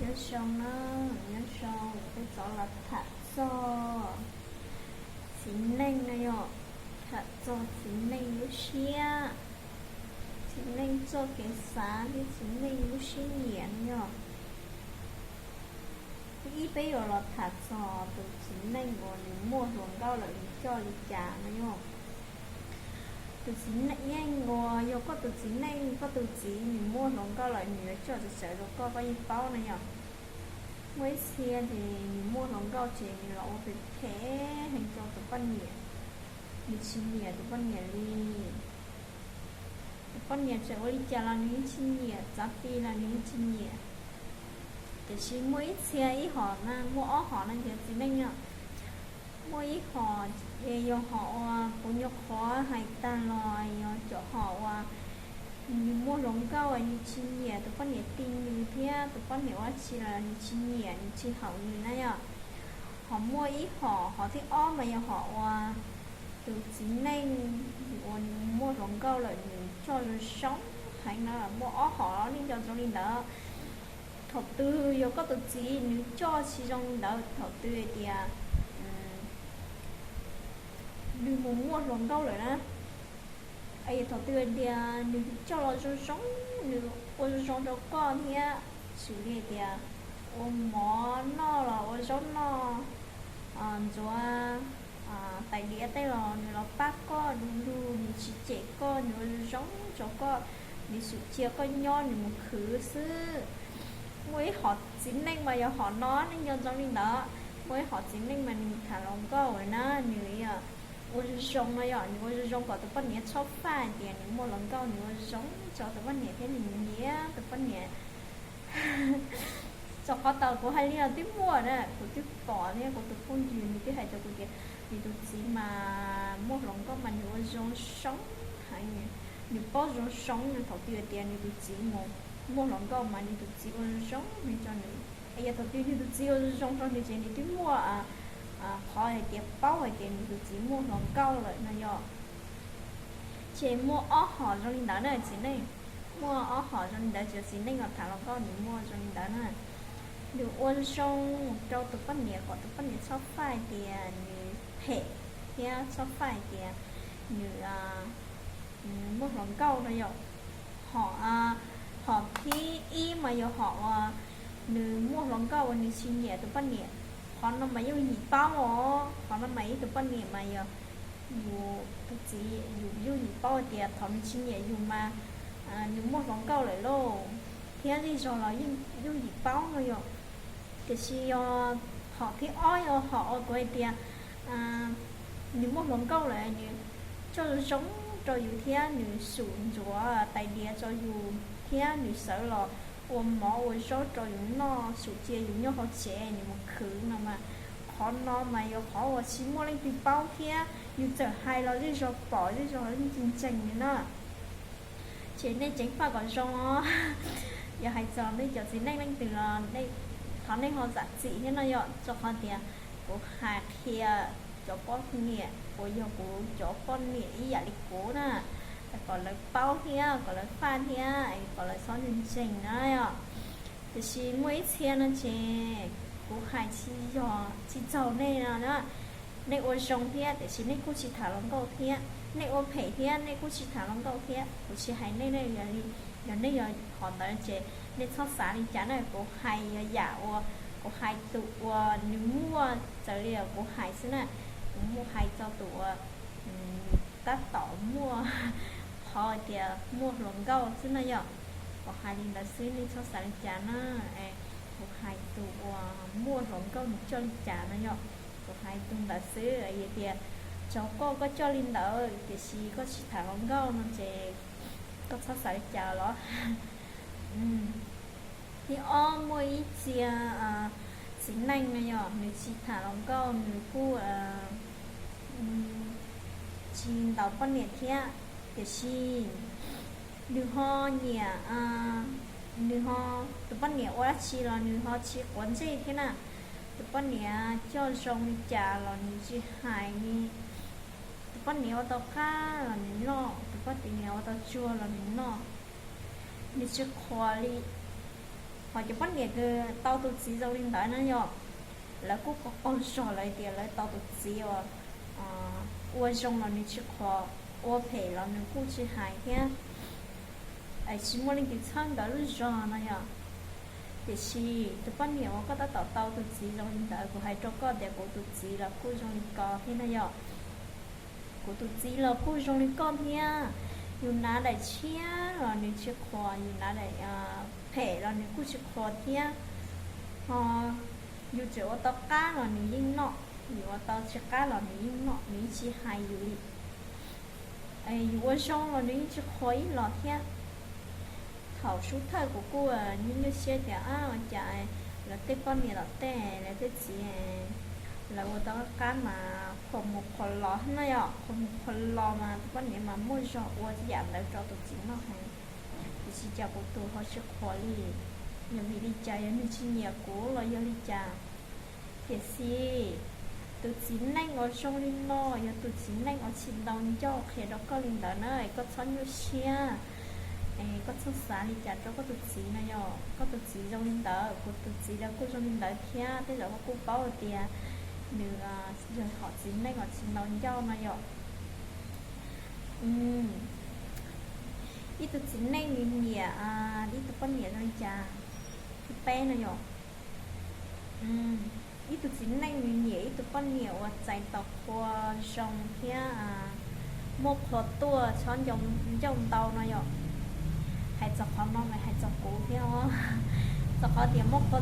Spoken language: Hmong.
Nyob zoo na, nyob zoo, peb rov los tham txog txiv neej no yom, tham txog txiv neej lub siab, txiv neej txoj kev xav thiab txiv neej lub siab nyiam no yom. Ib peb yuav los tham txog tus txiv neej uas nws muaj hluas nkauj lawm nws coj li cas no yom. Tus txiv neej uas yog koj tus txiv neej, koj tus txiv nws muaj hluas nkauj lawm nws yuav coj txawv txawv rau koj, koj yeej paub na yom. Muaj ib txhia ces nws muaj hluas nkauj ces nws los ua phem phem heev rau tus poj niam, nws tsis nyiam tus poj niam li. Tus poj niam txawm ua li cas los nws yeej tsis nyiam, txav ti los nws yeej tsis nyiam. Tiam sis muaj ib txhia, ib hom na, muaj ob hom no ces txiv neej yom. Muaj ib hom, yog hom uas kuv nyuam qhuav hais tag los yog cov hom uas nws muaj hluas nkauj nws tsis nyiam tus poj niam ti nws thiab tus poj niam ua tsi los nws tsis nyiam, nws tsis haum nws na yom. Ho muaj ib hom, hom thib ob mas yog hom uas tus txiv neej uas nws muaj hluas nkauj lawm nws coj zoo zoo heev no. Muaj ob hom nej nco zoo li ntawd. Thaum twg yog koj tus txiv nws coj tsis zoo li ntawd, thaum twg hais tias nws mus muaj hluas nkauj lawm na, es thaum twg hais tias nws coj los zoo zoo, nws ua zoo zoo rau koj thiab, xws li hais tias ua mov noj los ua zaub noj, ntxuav tais diav tej los nws los pab koj du lug, nws tsis cem koj, nws ua zoo zoo rau koj, nws xum cia koj nyob nws mus khwv xwb. Muaj ib hom txiv neej mas yog hom no, nej nco ntsoov li ntawd. Muaj ib hom txiv neej mas nws tham hluas nkauj na, nws ua zoo zoo no yom, nws ua zoo zoo kom tus poj niam txhob faj hais tias nws muaj hluas nkauj, nws ua zoo rau tus poj niam thiab nws nyiam tus poj niam. Rau qhov tau kuv hais li no twb muaj na, kuv twb pom thiab kuv tus phooj ywg nws twb hais rau kuv tias nws tus txiv mas muaj hluas nkauj mas nws ua zoo zoo heev, nws paub zoo zoo, nws thaum twg tias nws tus txiv mus muaj hluas nkauj mas nws tus txiv ua zoo zoo rau nws. Yog thaum twg nws tus txiv ua zoo zoo rau nws ces nws twb muaj qhov hais tias paub hais tias nws tus txiv muaj hluas nkauj lawm no yom. Ces muaj ob hom zoo li ntawd na txiv neej, muaj ob hom zoo li ntawd, cov txiv neej uas tham hluas nkauj nws muaj zoo li ntawd na. Nws ua zoo rau tus poj niam kom tus poj niam txhob faj hais tias nws phem thiab txhob faj hais tias nws muaj hluas nkauj no yom. Hom, hom thib ib mas yog hom uas nws muaj hluas nkauj uas nws tsis nyiam tus poj niam. Qhov no mas yooj yim paub os, qhov no mas ib tug poj niam mas yog yus tus txiv yus yooj yim paub tias thaum nws tsis nyiam yus mas nws muaj hluas nkauj lawm lauj, thiab zej zog los yooj yim paub no yom. Tiam sis yog hom thib ob yog hom uas kuv hais tias nws muaj hluas nkauj lawm nws coj zoo zoo rau yus thiab nws xum ntxuav tais diav rau yus thiab nws sawv los ua mov ua zaub rau yus noj, xum cia yus nyob hauv tsev nws mus khwv no mas, qhov no mas yog qhov uas tsis muaj leej twg paub thiab yus txawm hais los zej zog pom zej zog yeej tsis ntseeg li na. Ces nej ceev faj kom zoo os. Yog hais txog nej cov txiv neej leej twg los thov nej ho zam txim thiab no yom, rau qhov tias kuv hais qhia cov poj niam uas yog kuv cov poj niam ib yam li kuv na, kom lawv paub thiab kom lawv faj thiab kom lawv txhob ntseeg ntseeg na yom. Tiam sis muaj ib txhia no ces kuv hais tsis yog tsis txaug nej no na. Nej ua zoo thiab tiam sis nej kuj tsis tham hluas nkauj thiab, nej ua phem thiab nej kuj tsis tham hluas nkauj thiab. Kuv tsis hais nej, yog nej yog hom ntawd ces nej txhob xav li cas na. Kuv hais yog yam uas kuv hais tus uas nws muaj, txawm li kuv hais xwb na, kuv muaj hais txog tus uas nws tab tom muaj qhov tias muaj hluas nkauj xwb no yom. Kuv hais li ntawd xwb nej txhob xav li cas na. Kuv hais tus uas muaj hluas nkauj nws coj li cas no yom. Kuv hais tus ntawd xwb, yog tias txog koj, koj coj li ntawd tiam sis koj tsis tham hluas nkauj no ces koj txhob xav li cas los. Thib ob muaj ib txhia txiv neej no yog nws tsis tham hluas nkauj, nws kuj tsis ntaus poj niam thiab, tiam sis nws ho nyiam, nws ho, tus poj niam ua dab tsi los nws ho tsis quav ntsej thiab na. Tus poj niam coj zoo li cas los nws tsis hais li. Tus poj niam ua tau qab los nws noj, tus poj niam ua tau tsuag los nws noj. Nws tsis qhuas li. Ho cov poj niam kws tau tus txiv zoo li ntawd na yom, lawv kuj qaug zog lawv tias lawv tau tus txiv uas ua zoo los nws tsis qhuas, ua phem los nws kuj tsis hais thiab, tsis muaj leej twg txhawb nkawd lub zog no yom. Tiam sis tus poj niam uas koj tab tom tau tus txiv zoo li ntawd, kuv hais rau koj tias kuv tus txiv los kuj zoo li ko thiab na yom. Kuv tus txiv los kuj zoo li koj thiab. Yus hnav daim tshiab los nws tsis qhuas, yus hnav daim phem los nws kuj tsis qhuas thiab. Ho yus tseem ua tau qab los nws yeej noj, yus ua tau tsis qab los nws yeej noj, nws yeej tsis hais yus li. Yus ua zoo los nws yeej tsis qhuas ib los thiab. Thaum xub thawj kuv kuj nyuaj nyuaj siab tias ua cas lawv tej poj niam tom tej, lawv tej txiv, lawv ua tau qab mas qhuas mus qhuas los no yom, qhuas mus qhuas los mas tus poj niam mas muaj zog ua yam ntawd rau tus txiv noj heev. Tiam sis cas kuv tus ho tsis qhuas li, yog vim li cas, yog nws tsis nyiam kuv los yog li cas? Tiam sis tus txiv neej uas zoo li no yog tus txiv neej uas tsis ntau ncauj, qhia rau koj li ntawd na, koj txhob nyuaj siab, koj txhob xav li cas rau koj tus txiv no yom. Koj tus txiv zoo li ntawd, kuv tus txiv los kuj zoo li ntawd thiab, tej zaum koj kuj paub tias nws yog hom txiv neej uas tsis ntau ncauj no yom. Ib tug txiv neej nws nyiam ib tug poj niam zoo li cas? Thib peb no yom. Ib tug txiv neej nws nyiam ib tug poj niam uas txais tau qhua zoo thiab muaj qhua tuaj, txhob ncauj ntau no yom. Hais txog qhov no mas hais txog kuv thiab os, txog qhov tias muaj qhua